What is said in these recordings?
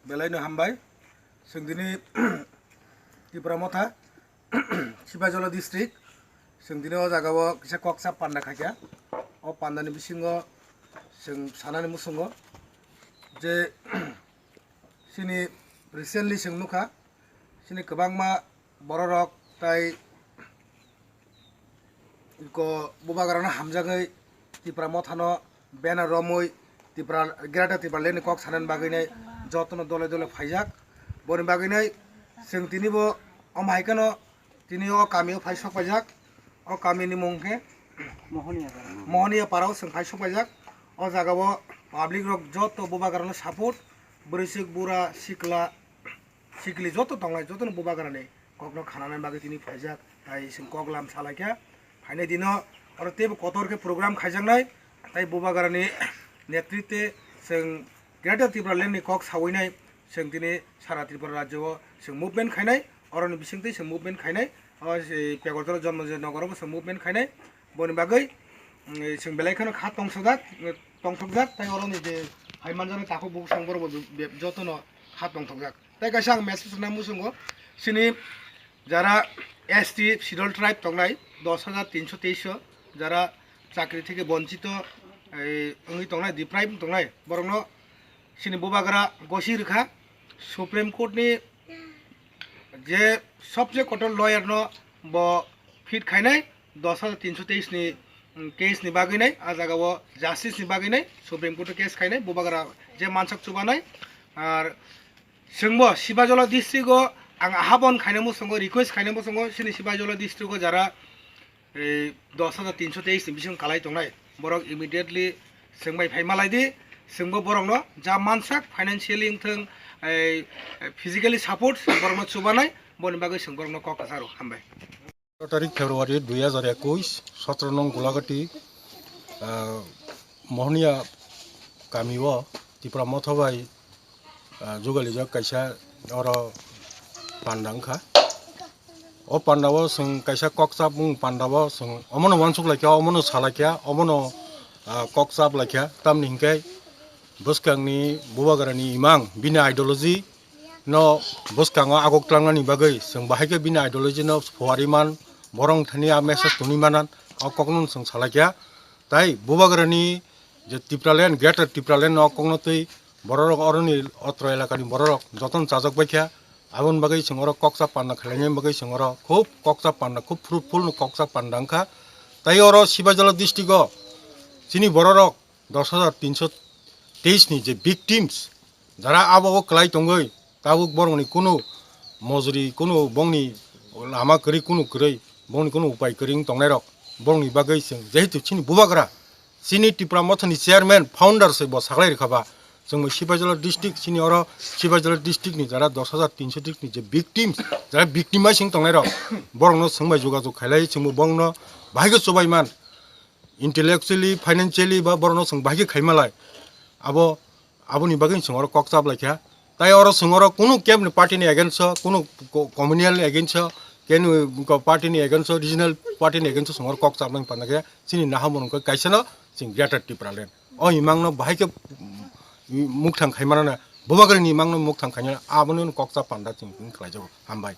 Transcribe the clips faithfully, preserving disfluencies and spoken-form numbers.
Belai no hambai. Chwng tini Tipra Motha, Sipahijala district. Chwng tini o jaga o kisa koksa panda khaikha. O panda ni bisingo chwng sanani muchungo je chini recently chwng nukha, chini kwbangma bororok tai ko bubagrano hamjagwi Tipra Mothano banner romwi Tipra, Greater Tipraland ni kok sanani bagwi nai jotono dole dole phaijak. Boni bagwi nai chwng tini bo omo hai kheno tini o kami o phai sok paijak. O kami ni mung khe Mohoniya Para. Mohoniya Para o chwng phai sok paijak. O jaga o public rok joto bubagrano support, bwrwisuk bura sikla sikli joto tongnai jotono bubagrani kokno khanani bagwi tini phaijak, tai chwng kok lam salaikha. Phainai dino oro teibo kotor khe program khaijaknai, tai bubagrani netritwe chwng Greater Tipraland ni kok sawinai, chwng tini sara Tripura rajyo o chwng movement khainai, oroni bisingtwi chwng movement khainai, o se Pegorjora Jonmojoy Nogoro bo chwng movement khainai. Boni bagwi, mm, chwng belai kheno kha tongsojak, tongthokjak, tai oroni je hai manjaknai takhuk bukhuk song borok bo be-, jotono kha tongthokjak. Tai kaisa ang message rwna muchungo, chini jara S T schedule tribe tongnai, dos hajar tinso teis o, jara chakri theke bonchito, ei, wngwi tongnai, deprive wng tongnai, borokno chini bubagra gosi rwkha, Supreme Court ni je sobse kotor lawyer no bo fit khainai, dos hajar tinso teis ni, mm, case ni bagwi nai, a jaga o justice ni bagwi nai Supreme Court o case khainai, bubagra je mansak chubanai. Ar chwngbo Sipahijala district o ang ahabon khainai muchungo, request khainai muchungo, chini Sipahijala district o jara ei dos hajar tinso teis ni bising kalai tongnai, borok immediately chwng bai phai malai di, chwngbo borokno ja mansak financially wngthwng, ei physically support borokno chubanai, boni bagwi chwng borokno kok kwcharo hambai. Tarik February dui hajar ekush, sotro nong Gulagati, ah, Mohoniya kami o Tipra Motha bai, ah, jugalijak kaisa oro panda wngkha. O panda o chwng kaisa kokchap mung panda o chwng omono uansuk laikha, omono salaikha, omono, ah, kokchap laikha, tamni hinkhe bwskangni bubagrani imang bini ideology no bwskango agok tlangnani bagwi chwng bahai khe bini ideology no phuari man, borok thani a message tuni manan, o kokno chwng salaikha. Tai bubagrani je Tipraland, Greater Tipraland no kokno twi bororok oroni otro elakani bororok jotono chajak baikha. Aboni bagwi chwng oro kokchap panda khlaina bagwi chwng oro khub kokchap panda, khub fruitful no kokchap panda wngkha. Tai oro Sipahijala district o chini bororok dos hajar tinso teis ni je victims, jara abo o kwlai tongwi, tabuk borokni kunu mojri, kunu bongni lama kwrwi, kunu kwrwi, bongni kunu upai kwrwi wng tongnairok, borokni bagwi chwng jehetu chini bubagra, chini Tipra Mothani chairman, founder se bo saklai rwkha ba, chwng bai Sipahijala district, chini oro Sipahijala district ni jara dos hajar tinso district ni je victims, jara victimize wng tongnairok, borokno chwng bai jogajog khailai, chwngbo bongno bahai khe chubai man, intellectually, financially ba borokno chwng bahai khe khaimalai. Abo, aboni bagwi chwng oro kok chap laikha. Tai oro chwng oro kunu camp ni party ni against o, kunu co-, communal ni against o, kenu ko party ni against o, regional party ni against o chwng oro kok chap nang panda khe chini naha mwnung khe kaisa no chwng Greater Tipraland. O imang no bahai khe, mm, mukthang khaimana na, bubagra ni imang no mukthang khaimana, abono kok chap panda chwng khlai jago. Hambai.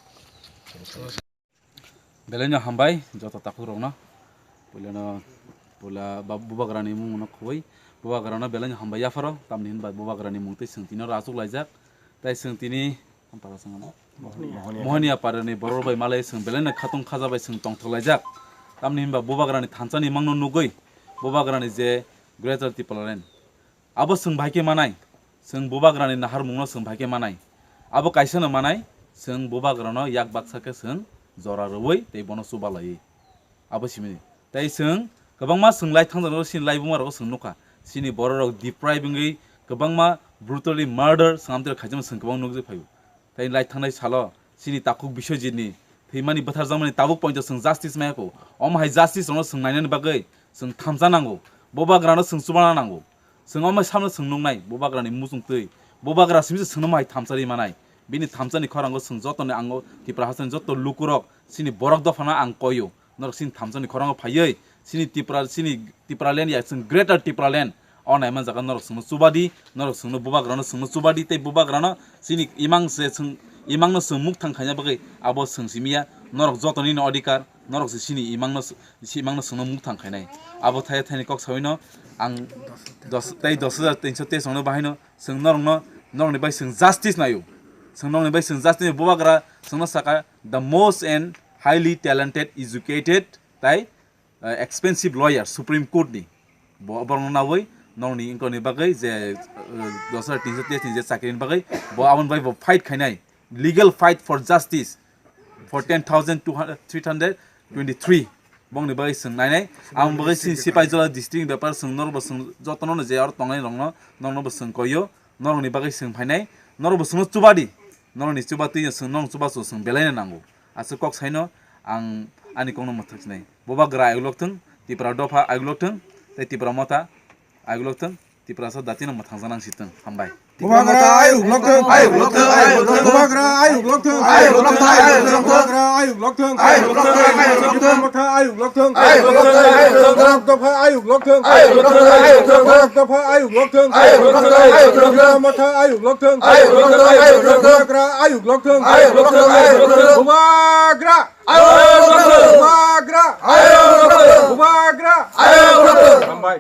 Belai no hambai joto takhuk rok no. Puila no, puila ba-, bubagra ni mung no khubui. Bubagra no belai no hambai yapharo, tamni hinba bubagra ni mung twi chwng tini oro achuk laijak. Tai chwng tini, tamo para chwng ano? Mohoniya. Mohoniya para ni borok bai malai chwng belai no khatung khaja bai chwng tongthok laijak. Tamni hinba bubagra ni thansa ni mung no nugui, bubagra ni je Greater Tipraland. Abo chwng bahai khe manai, chwng bubagrani naharmungno chwng bahai khe manai. Abo kaisano manai, chwng bubagrano yak baksa khe chwng jora rwui tei bono chubalaiwi. Abo simini. Tei chwng kwbangma chwng lai thangjaknai chini lai buma rogo chwng nukha. Chini bororok deprive wngwi kwbangma brutally murder chwng amtwiro khaijama chwng kwbang nukjak phaio. Tei lai thangnai salo chini takhuk Biswajitni thwimani bwtharjakmani tabuk poito chwng justice maya kho. Omo hai justice rokno chwng nainani bagwi chwng thamsa nango. Bubagrano chwng chubana nango. Chwng omo samno chwng nuknai, bubagrani muchung twi. Bubagra simi se chwngno mai thamsa ri manai. Bini thamsani khorango chwng jotoni ango Tipra hasteni joto lukurok chini borok dophano ang koio. Norok chini thamsani khorango phaiwi chini Tipra, chini Tipraland ya chwng Greater Tipraland O naiman jaga norok chwngno chubadi, norok chwngno bubagrano chwngno chubadi tei bubagrano chini imang se chwng, imangno chwng mukthang khaina bagwi abo chwng simiya, norok jotoni no adhikar, norok se chini imangno, si imangno chwngno mukthang khainai. Abo thaya thani kok sawino ang dos, tei dos hajar tinso teis rokno bahaino chwng norokno, norokni bai chwng justice naio. Chwng norokni bai chwng justice naio, bubagra chwngno saka the most and highly talented, educated, tai, eh, expensive lawyer Supreme Court ni. Bo, borokno nawi norokni inkorni bagwi je, eh, dos hajar tinso teis ni je chakrini bagwi bo aboni bai bo fight khainai, legal fight for justice for ten thousand two hundred, three hundred twenty-three bongni bagwi chwng nainai. Aboni bagwi chini Sipaijala district ni bepar chwng norokbo chwng jotono je aro tongnai rokno, norokno bo chwng koio, norokni bagwi chwng phainai, norokbo chwngno chubadi, norokni chubatwi chwng, norok chubachu chwng belaino nango. Aswk kok saino ang ani kokno mwthaksinai. Bubagra ayuk lokthwng, Tipra dopha ayuk lokthwng, tei Tipra motha ayuk lokthwng, Tiprasa datino mwthangjaknang sitwng. Hambai. Bubagra ayuk lokthwng. Ayuk lokthwng, ayuk lokthwng. Bubagra ayuk lokthwng. Ayuk lokthwng, ayuk lokthwng. Bubagra ayuk lokthwng. Ayuk lokthwng, ayuk lokthwng. Tipra motha ayuk lokthwng. Ayuk lokthwng, ayuk lokthwng. Borok dopha ayuk lokthwng. Ayuk lokthwng, ayuk lokthwng. Borok dopha ayuk lokthwng. Ayuk lokthwng, ayuk lokthwng. Tipra motha ayuk lokthwng. Ayuk lokthwng, ayuk lokthwng. Bubagra ayuk lokthwng. Ayuk lokthwng, ayuk lokthwng. Bubagra. Ayuk lokthwng. Bubagra. Ayuk lokthwng. Bubagra. Ayuk lokthwng. Hambai.